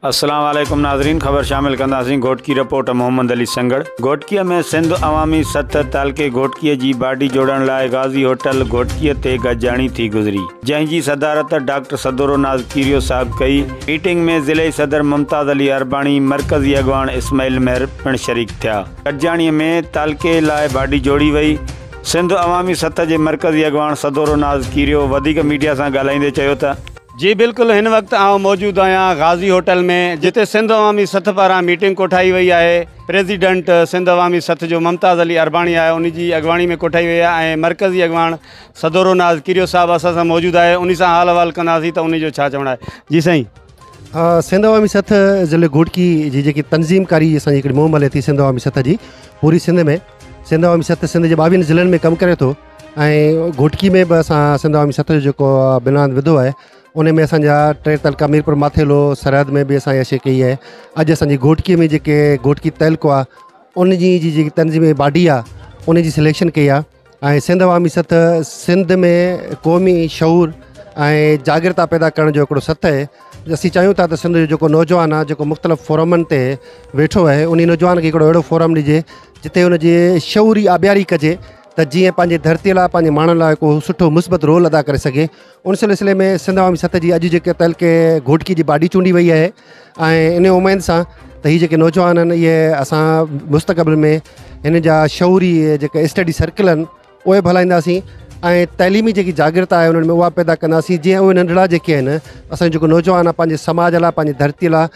السلام عليڪم ناظرين خبر شامل ڪنداسين گهوٽڪي رپورٽ محمد علي سنگڙ گهوٽڪي ۾ سنڌ عوامي سٿ تعلقي گهوٽڪي جي باڊي جوڙڻ لاء غازي هوٽل گهوٽڪي تي گڏجاڻي ٿي گذري جنهن جي صدارت ڊاڪٽر سدورو ناز ڪيريو صاحب ڪئي ميٽنگ ۾ ضلعي صدر ممتاز علي ارباڻي مرڪزي اڳواڻ اسماعيل مهر پڻ شريڪ ٿيا گڏجاڻي ۾ تعلقي لاء باڊي جوڙي وئي سنڌ عوامي سٿ جي مرڪزي اڳواڻ سدورو ناز ڪيريو وڌيڪ ميڊيا سان ڳالهائيندي چيو ته. جي بلڪل هن وقت آئون موجود آهيان غازي هوٽل ۾ جتي سنڌ عوامي سٿ پاران ميٽنگ ڪوٺائي وئي آهي پريزيڊنٽ سنڌ عوامي سٿ جو ممتاز علي ارباڻي آهي ان جي اڳواڻي ۾ ڪوٺائي وئي آهي ۽ مرڪزي اڳواڻ سدورو ناز ڪيريو صاحب اسان سان موجود آهي ان سان حال احوال ڪنداسين ته ان جو ڇا چوڻ آهي جي سائين. سنڌ عوامي سٿ ضلعي گهوٽڪي جي جيڪي تنظيم ڪاري اسان جي هڪڙي مهم هلي ٿي سنڌ عوامي سٿ جي پوري سنڌ ۾ سنڌ عوامي سٿ سنڌ جي ٻاويهن ضلعن ۾ ڪم ڪري ٿو ۽ گهوٽڪي ۾ به اسان سنڌ عوامي سٿ جو جيڪو بنياد وڌو آهي ان ۾ اسانجا ٽي تعلقا ميرپور ماٿيلو سرحد ۾ به اسان اها شي ڪئي آهي اڄ اسانجي گهوٽڪي ۾ جيڪي گهوٽڪي تعلقو آهي ان جي جيڪي تنظيمي باڊي آهي ان جي سليڪشن ڪئي آهي ۽ سنڌ عوامي سٿ سنڌ ۾ قومي شعور ۽ جاگرتا پيدا ڪرڻ جو هڪڙو سٿ آهي اسين چاهيون ٿا ته سنڌ جو جيڪو نوجوان آهي جيڪو مختلف فورمن تي ويٺو آهي ان نوجوان کي هڪڙو اهڙو فورم ڏجي جتي ان جي شعوري آبياري ڪجي ته جيئن پنهنجي ڌرتي لاء پنهنجي ماڻهن لاء ڪو سٺو مثبت رول ادا ڪري سگهي ان سلسلي ۾ سنڌ عوامي سٿ جي اڄ جيڪي تعلقي گهوٽڪي جي باڊي چونڊي وئي آهي ۽ ان اميد سان ته هي جيڪي نوجوان آهن اهي اسان مستقبل ۾ هن جا شعوري جيڪي اسٽڊي سرڪل آهن اهي به هلائينداسين ۽ تعليمي جيڪي جاگرتا آهي انهن ۾ اها پيدا ڪنداسين جيئن اهي ننڍڙا جيڪي آهن اسان جو جيڪو نوجوان آهي پنهنجي سماج لاء پنهنجي ڌرتي لاء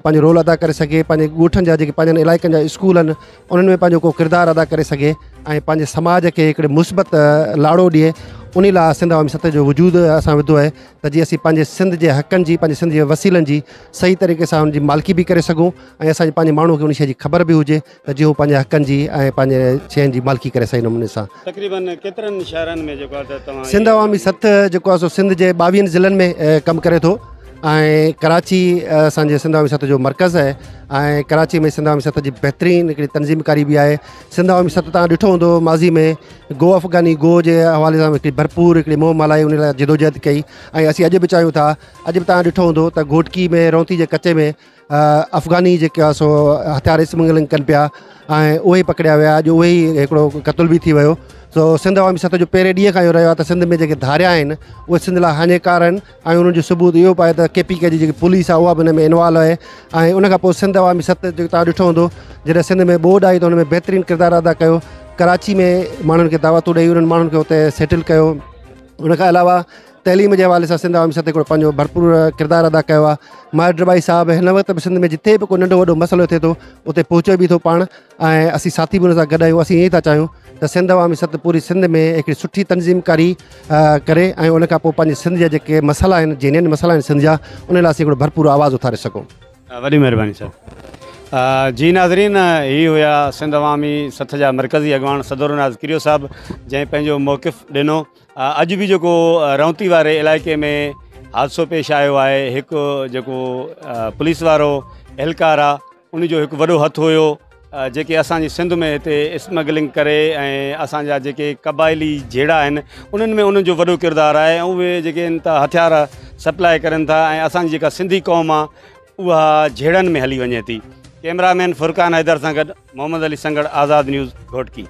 پنهنجو رول ادا ڪري سگهي پنهنجي ڳوٺن جا جيڪي پنهنجن علائقن جا اسڪول آهن انهن ۾ پنهنجو ڪو ڪردار ادا ڪري سگهي ۽ پنهنجي سماج کي هڪڙي مثبت لاڙو ڏئي ان لاء سنڌ عوامي سٿ جو وجود اسان وڌو آهي ته جيئن اسين پنهنجي سنڌ جي حقن جي پنهنجي سنڌ جي وسيلن جي صحيح طريقي سان ان جي مالڪي به ڪري سگهون ۽ اسان جي پنهنجي ماڻهو کي ان شيء جي خبر به هجي ته جيئن هو پنهنجي حقن جي ۽ پنهنجي شين جي مالڪي ڪري صحيح نموني سان. تقريبن ڪيترن شهرن ۾ جيڪو آهي ته توهان سنڌ عوامي سٿ جيڪو آهي سو سنڌ جي ٻاويهن ضلعن ۾ ڪم ڪري ٿو ۽ ڪراچي اسان جي سنڌ عوامي سٿ جو مرڪز آهي ۽ ڪراچي ۾ سنڌ عوامي سٿ جي بهترين هڪڙي تنظيم ڪاري به آهي سنڌ عوامي سٿ تان ڏٺو هوندو ماضي ۾ گو افغاني گو جي حوالي سان هڪڙي ڀرپور هڪڙي مهم هلائي ان لاء جدوجهد ڪئي ۽ اسين اڄ به چاهيون ٿا اڄ به تان ڏٺو هوندو ته گهوٽڪي ۾ رونتي جي ڪچي ۾ افغاني جيڪي آهي سو هٿيار اسمگلنگ ڪن پيا ۽ اهي ئي پڪڙيا ويا اڄ اهي ئي هڪڙو قتل به ٿي ويو سو سنڌ عوامي سٿ جو پهرين ڏينهن کان اهو رهيو آهي ته سنڌ ۾ جيڪي ڌاريا آهن اهي سنڌ لاء هاڃيڪار آهن ۽ انهن جو ثبوت اهو به آهي ته ڪي پي ڪي جي جيڪي پوليس آهي اها به ان ۾ انوالو آهي ۽ ان کان پوء سنڌ عوامي سٿ جيڪو توهان ڏٺو هوندو جڏهن سنڌ ۾ ٻوڏ آئي ته ان ۾ بهترين ڪردار ادا ڪيو ڪراچي ۾ ماڻهن کي دعوتون ڏئي انهن ماڻهن کي اتي سيٽل ڪيو ان کان علاوه تعليم جي حوالي سان سنڌ عوامي سٿ هڪڙو پنهنجو ڀرپور ڪردار ادا ڪيو آهي ماهر ڊرٻائي صاحب هن وقت به سنڌ ۾ جتي به ڪو ننڍو وڏو مسئلو ٿئي ٿو اتي پهچي به ٿو پاڻ ۽ اسين ساٿي به ان سان گڏ آهيون اسين ائين ٿا چاهيون ته سنڌ عوامي سٿ پوري سنڌ ۾ هڪڙي سٺي تنظيم ڪاري ڪري ۽ ان کان پوء پنهنجي سنڌ جا جيڪي مسئلا آهن جينين مسئلا آهن سنڌ جا ان لاء اسين هڪڙو ڀرپور آواز اٿاري سگهون. وڏي مهرباني صاحب. جي ناظرين هي هيا سنڌ عوامي سٿ جا مرڪزي اڳواڻ صدر ناز ڪريو صاحب جنهن پنهنجو موقف ڏنو اڄ به جيڪو رونتي واري علائقي ۾ حادثو پيش آيو آهي هڪ جيڪو پوليس وارو اهلڪار آ ان جو هڪ وڏو هٿ هيو جيڪي اسان جي سنڌ ۾ هتي اسمگلنگ ڪري ۽ اسان جا جيڪي قبائلي جهيڙا آهن انهن ۾ انهن جو وڏو ڪردار آهي ۽ اهي جيڪي آهن ته هٿيار سپلاء ڪرن ٿا ۽ اسان جي جيڪا سنڌي قوم آ اها جهيڙن ۾ هلي وڃي ٿي ڪيمرا مين فرقان حيدر سان گڏ محمد علي سنگڙ آزاد نيوز گهوٽڪي.